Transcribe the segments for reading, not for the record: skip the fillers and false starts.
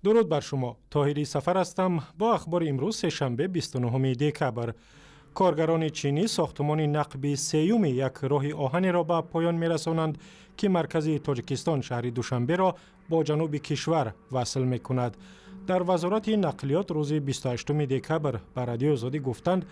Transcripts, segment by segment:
Дуруд бар шумо. Тоҳири Сафар ҳастам бо ахбори имрӯз сешанбе 29 декабр. Коргарони чинӣ сохтумони нақби сеюми як роҳи оҳанеро ба поён мерасонанд, ки маркази Тоҷикистон шаҳри Душанберо бо ҷануби кишвар васл мекунад. Дар Вазорати нақлиёт рӯзи 28 декабр ба Радиои Озодӣ гуфтанд,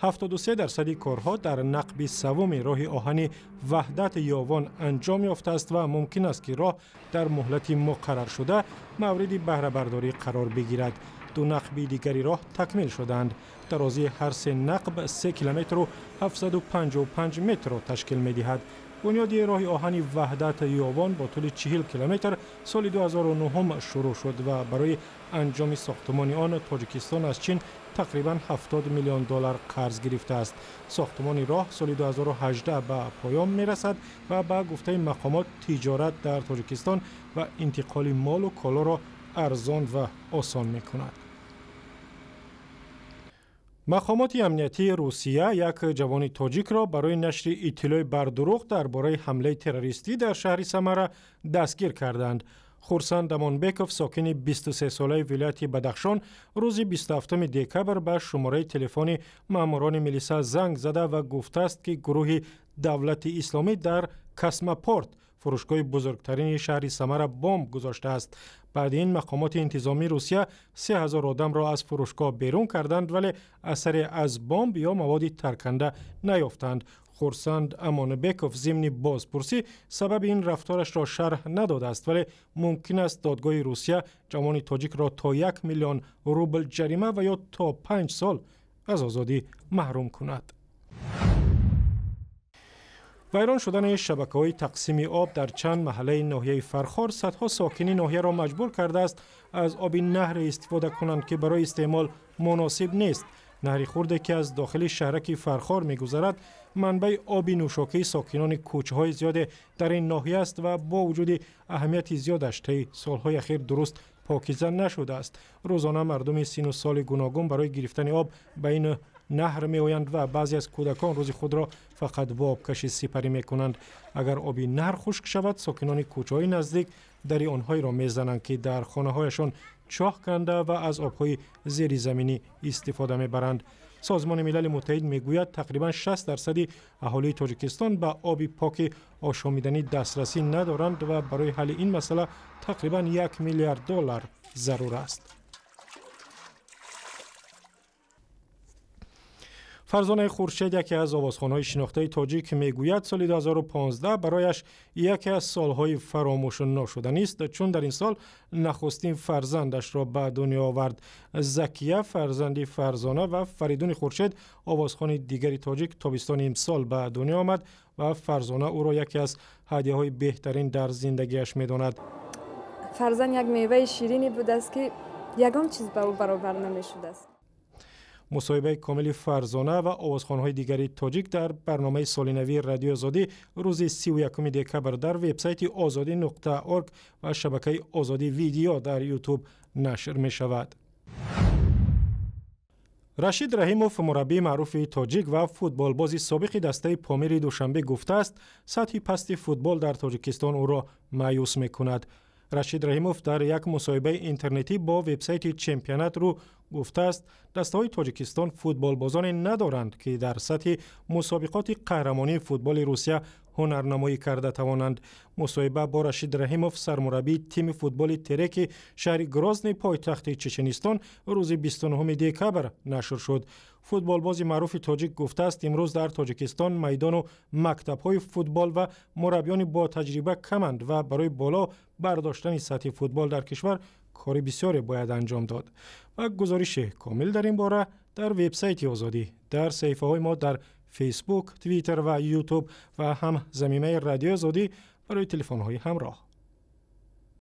73% корҳо дар нақби севуми роҳи оҳани Ваҳдат Ёвон анҷом ёфтааст ва мумкин аст, ки роҳ дар муҳлати муқарраршуда мавриди баҳрабардорӣ қарор бигирад. Ду нақби дигари роҳ такмил шудаанд. Дарозии ҳар се нақб 3 километру 755 метрро ташкил медиҳад. Бунёди роҳи оҳани Ваҳдат Ёвон бо тӯли 40 километр соли 2009 шурӯъ шуд ва барои анҷоми сохтумони он Тоҷикистон аз Чин тақрибан 70 миллион доллар қарз гирифтааст. Сохтумони роҳ соли 2018 ба поён мерасад ва ба гуфтаи мақомот тиҷорат дар Тоҷикистон ва интиқоли молу колоро арзон ва осон мекунад. Мақомоти амниятии Русия як ҷавони тоҷикро барои нашри иттилои бардурӯғ дар бораи ҳамлаи террористӣ дар шаҳри Самара дастгир карданд. Хурсанд Амонбеков, сокини 23-солаи вилояти Бадахшон, рӯзи 27 декабр ба шумораи телефони маъмурони милиса занг зада ва гуфтааст, ки гурӯҳи Давлати Исломӣ дар Космопорт, фурӯшгоҳи бузургтарини шаҳри Самара, бомб гузоштааст. Баъди ин мақомоти интизомии Русия 3000 одамро аз фурӯшгоҳ берун карданд, вале асаре аз бомб ё маводи тарканда наёфтанд. Хурсанд Амонбеков зимни бозпурсӣ сабаби ин рафторашро шарҳ надодааст, вале мумкин аст додгоҳи Русия ҷавони тоҷикро то 1 миллион рубл ҷарима ва ё то 5 сол аз озодӣ маҳрум кунад. Вайрон шудани шабакаҳои тақсими об дар чанд маҳаллаи ноҳияи Фархор садҳо сокини ноҳияро маҷбур кардааст аз оби наҳре истифода кунанд, ки барои истеъмол муносиб нест. Наҳри хурде, ки аз дохили шаҳраки Фархор мегузарад, манбаи оби нӯшокии сокинони кӯчаҳои зиёде дар ин ноҳия аст ва бо вуҷуди аҳамияти зиёдаш таи солҳои ахир дуруст покиза нашудааст. Рӯзона мардуми сину соли гуногун барои гирифтани об ба ин наҳр меоянд ва баъзе аз кӯдакон рӯзи худро фақат бо обкашӣ сипарӣ мекунанд. Агар оби наҳр хушк шавад, сокинони кӯчаҳои наздик дари онҳоеро мезананд, ки дар хонаҳояшон чоҳ канда ва аз обҳои зеризаминӣ истифода мебаранд. Созмони Милали Муттаҳид мегӯяд, тақрибан 60% аҳолии Тоҷикистон ба оби поки ошомиданӣ дастрасӣ надоранд ва барои ҳалли ин масъала тақрибан 1 миллиард доллар зарур аст. Фарзонаи Хуршед, яке аз овозхонҳои шинохтаи тоҷик, мегӯяд, соли 2015 барояш яке аз солҳои фаромӯшношуданист, чун дар ин сол нахустин фарзандашро ба дунё овард. Закия, фарзанди Фарзона ва Фаридуни Хуршед, овозхони дигари тоҷик, тобистони имсол ба дунё омад ва Фарзона ӯро яке аз ҳадияҳои беҳтарин дар зиндагиаш медонад. Фарзанд як меваи ширине будааст, ки ягон чиз ба ӯ баробар намешудааст. Мусоҳибаи комили Фарзона ва овозхонҳои дигари тоҷик дар барномаи солинавии Радиои Озодӣ рӯзи 31 декабр дар вебсайти озодӣ.орг ва шабакаи Озодӣ видео дар Ютуб нашр мешавад. Рашид Раҳимов, мураббии маъруфи тоҷик ва футболбози собиқи дастаи Помири Душанбе, гуфтааст, сатҳи пасти футбол дар Тоҷикистон ӯро маъюс мекунад. Рашид Раҳимов дар як мусоҳибаи интернетӣ бо вебсайти Чемпионат ру гуфтааст, дастаҳои Тоҷикистон футболбозоне надоранд, ки дар сатҳи мусобиқоти қаҳрамонии футболи Русия ҳунарнамоӣ карда тавонанд. Мусоҳиба бо Рашид Раҳимов, сармураббии тими футболи Тереки шаҳри Грозни, пойтахти Чеченистон, рӯзи 29 декабр нашр шуд. Футболбози маъруфи тоҷик гуфтааст, имрӯз дар Тоҷикистон майдону мактабҳои футбол ва мураббиёни ботаҷриба каманд ва барои боло бардоштани сатҳи футбол дар кишвар кори бисёре бояд анҷом дод. Ва гузориши комил дар ин бора дар вебсайти Озодӣ, дар саҳифаҳои мо дар Фейсбук, Твиттер ва Ютуб ва ҳам замимаи Радиои Озодӣ барои телефонҳои ҳамроҳ.